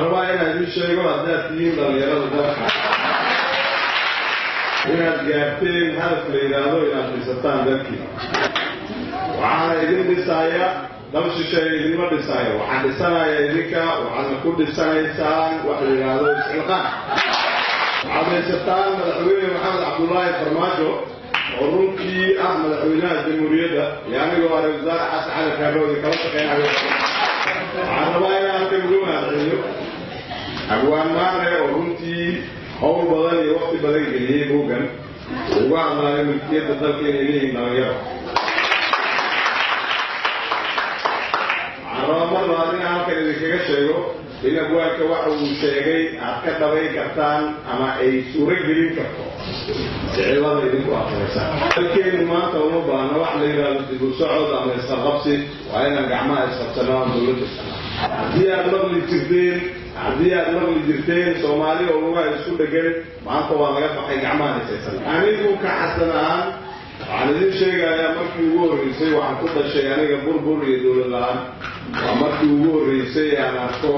Rabaa inaan idiin sheego, haddaad tihiin dhallinyarada dalka, inaad gaarteen hadaf la yidhaahdo inaad dhisataan dalkii. Waxaana idin dhisaaya dal shisheeye idinma dhisaayo, waxaa dhisanaya idinka. Waxaadna ku dhisanaysaan wax la yidhaahdo isxilqaan. Waxaad haysataan Madaxweyne Maxamed Cabdullaahi Farmaajo, oo runtii ah madaxweynaha jamhuuriyadda, iyo anigoo ah Wasaare Xasan Cali Khayre oo idinkala shaqeynayo. Waxaan rabaa inaan halkan uga mahadceliyo Abwaan Maare, oo runtii howl badan iyo waqti badan geliyey buuggan uga hadlaayo milkiyadda dalka inay leeyihiin dhalinyaro. Waxaan rabaa mar labaad inaan halkan idinkaga sheego in abwaanka waxa uu sheegay aad ka dhabayn kartaan ama ay suuro gelin karto ficilada idinku aqoonaysaa. Dalkeenu maanta uma baahna wax la yidhaahdo dib u socod ama isqabqabsi. Waa inaan gacmaha isqabsanno aan dowladda. Haddii aad maqli jirteen Soomaali oo lugaha isku dhegan, maanta waa laga baxay, gacmaha isaysan. Anigu ka Xasan ahaan waxaan idin sheegayaa, markii ugu horreysay waxaan ku dhashay aniga burbur iyo dowlad la-aan. Waa markii ugu horreysay aan arko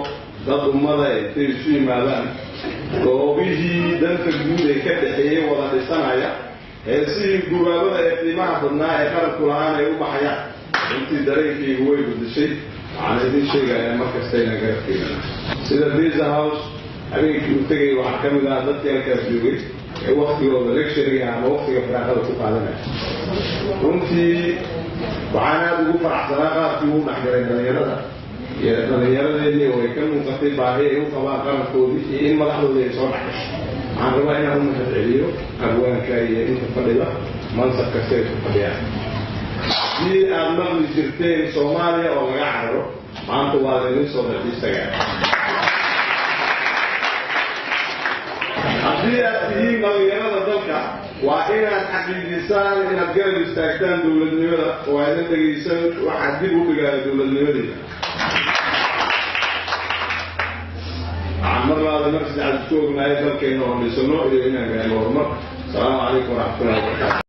dad ummada intay isu yimaadaan goobihii danta guud ee ka dhexeeyey wada dhisanaya, heesihii gubaabada ee qiimaha badnaa ee qaranku la-aan ay u baxayaan. Runtii dareenkaygu way bedeshay. Waxaan idin sheegayaa markasta inaan garabkeena sida Beza House habeenkii uu tegayay, waxaa ka mid ah dadkii halkaas joogay ee waktigooda lecture-iga ama waktiga firaaqada ku qaadanaya. Runtii waxaan aada ugu faraxsanaa qaabkii uu dhexgalay dhalinyarada iyo dhallinyaradeedii, oo ay ka muuqatay baahi ay u qabaan qarankoodii iyo in madaxdoodii ay soo dhexgasho. Waxaan rabaa inaan u mahad celiyo abwaanka iyo inta fadhida mansab kasta ay ku fadhiyaan. Haddii aad maqli jirteen Soomaaliya oo laga cararo, maanta waa laydin soo dalxiistagaa. Haddii aad tihiin dhalinyarada dalka, waa inaad xaqiijisaan inaad garab istaagtaan dowladnimada oo aadan dhegaysan waxaa dib u dhigaayo dowladnimadeeda. Waxaan mar laada mar saddexaad isku ognahay dalkeena oo dhisano iyo inaan gaarno horumar. Asalaamu calaykum waraxmatullahi wabarakatu.